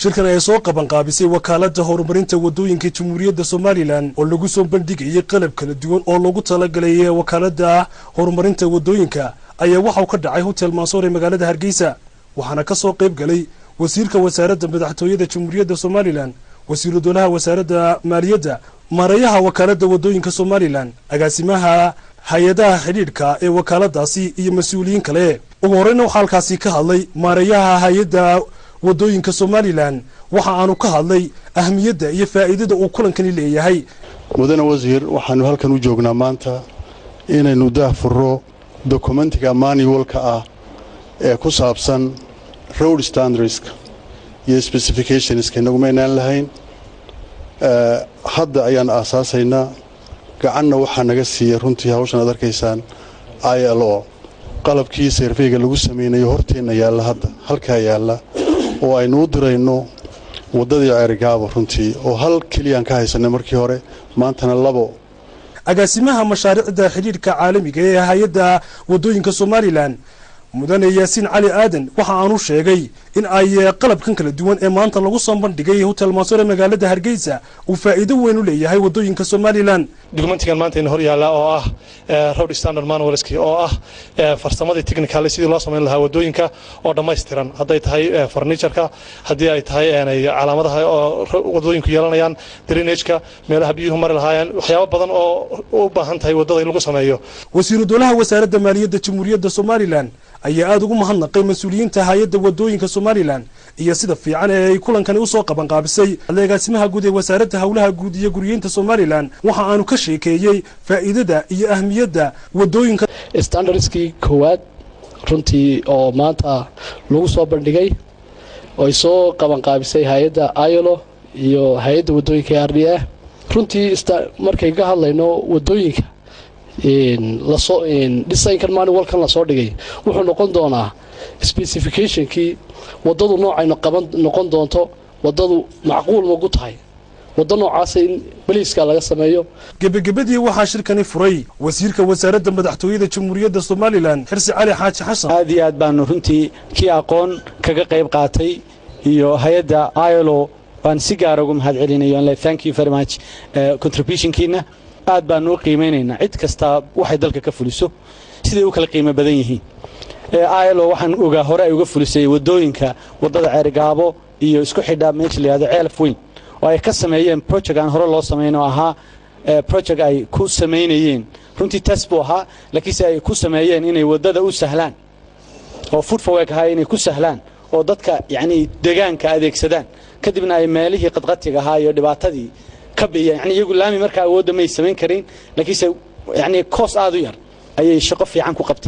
Shirkan ay soo qaban qaabisay Wakaaladda Horumarinta Wadooyinka Jamhuuriyadda Somalilan oo lagu soo bandhigayay qalab kala duwan oo loogu talagalay Wakaaladda Horumarinta Wadooyinka ayaa waxauu ka dhacay Hotel Mansoor ee magaalada Hargeysa, waxaana ka soo qayb galay wasiirka Wasaaradda Madaxtooyada Jamhuuriyadda Somalilan, wasiiru dowlaha Wasaaradda Maaliyadda, maareeyaha Wakaaladda Wadooyinka Somalilan, agaasimaha hay-adaha xidhiidhka ee wakaaladaasi iyo mas-uuliyiin kale. Ugu horeyna waxaa halkaasi ka hadlay maareeyaha hay-adda wadooyinka Somalilan, waxa aanu ka hadlay ahmiyadda iyo faa'iidada uu kulankani leeyahay. Mudane wasiir, waxaanu halkan u joognaa maanta inaynu daahfurro dokumentiga manualka ah ee ku saabsan road standardska iyo specificationska. Inagumaynaan lahayn, hadda ayaan aasaasaynaa. Gacanna waxaa naga siiyey runtii hawshan aad arkaysaan ILO. Qalabkii surveyga lagu samaynayo horteenna yaalla, hadda halkaa yaalla, oo aynu u dirayno waddadii Ceerigaabo runtii, oo hal keliyaan ka haysanay markii hore, maantana labo. Agaasimaha mashaariicda xidhiidhka caalamiga ee hay-adda wadooyinka Somalilan, mudane Yaasiin Cali Aadan, waxa aanu sheegay in ay qalabkan kala duwan ee maanta lagu soo bandhigay Hotel Mansoor ee magaalada Hargeysa uu faa'iido weyn u leeyahay wadooyinka Somalilan. Documentigan maanta ina hor yaalla oo ah road standard manualski, oo ah farsamadii technical sidii loo samayn lahaa wadooyinka oo dhammaystiran, hadday tahay furnitureka, haddii ay tahay calaamadaha oo wadooyinku yeelanayaan, drainageka, meelaha biyuhu mari lahaayeen, waxyaabo badan oo u baahan tahay waddada in lagu sameeyo. Wasiiru dowlaha Wasaaradda Maaliyadda Jamhuuriyadda Somalilan ayaa aada ugu mahadnaqay mas-uuliyiinta hay-adda wadooyinka Somalilan iyo sida fiican ee ay kulankani usoo qabanqaabisay. Agaasimaha guud ee Wasaaradda Howlaha Guud iyo Guriyeynta Somalilan waxa aanu ka sheekeeyey faa'iidada iyo ahmiyadda wadooyinka. Standardskii koowaad runtii oo maanta lagu soo bandhigay oo ay soo qabanqaabisay hay-adda ILO iyo hay-adda wadooyinka RDA. Runtii markay ka hadlayno wadooyinka lasoo designkan manualkan lasoo dhigay, wuxuu noqon doonaa specificationkii waddadu noocaynu qaban noqon doonto, waddadu macquul magu tahay waddo noocaasa in baliiska laga sameeyo. Gebagabadii waxaa shirkani furay wasiirka Wasaaradda Madaxtooyada Jamhuuriyadda Somalilan, Xirsi Cali Xaaji Xasan. Aad iyo aad baanu runtii kii aqoon kaga qayb qaatay iyo hay-adda ILO baan si gaara ugu mahad celinayo. Thank you very much. Contributionkiina aad baanu u qiimaynaynaa. Cid kastaa waxay dalka ka fuliso siday u kala qiimo badan yihiin. ILO waxaan ogaa hore ay uga fulisay waddooyinka, waddada Ceerigaabo iyo isku xidha meesha la yihahdo Ceelaf Weyn, oo ay ka sameeyeen project aan hore loo samayn, oo ahaa project ay ku samaynayeen runtii test buu ahaa, laakiinse ay ku sameeyeen inay waddada u sahlaan oo food for work ahaa, inay ku sahlaan oo dadka yacni deegaanka adeegsadaan, kadibna ay meelihii qadqatiga ahaa iyo dhibaatadii ka biyeen. Yani iyagu laami markaa awoodda may samayn karin, laakiinse yacni cost aad u yar ayay shaqo fiican ku qabteen.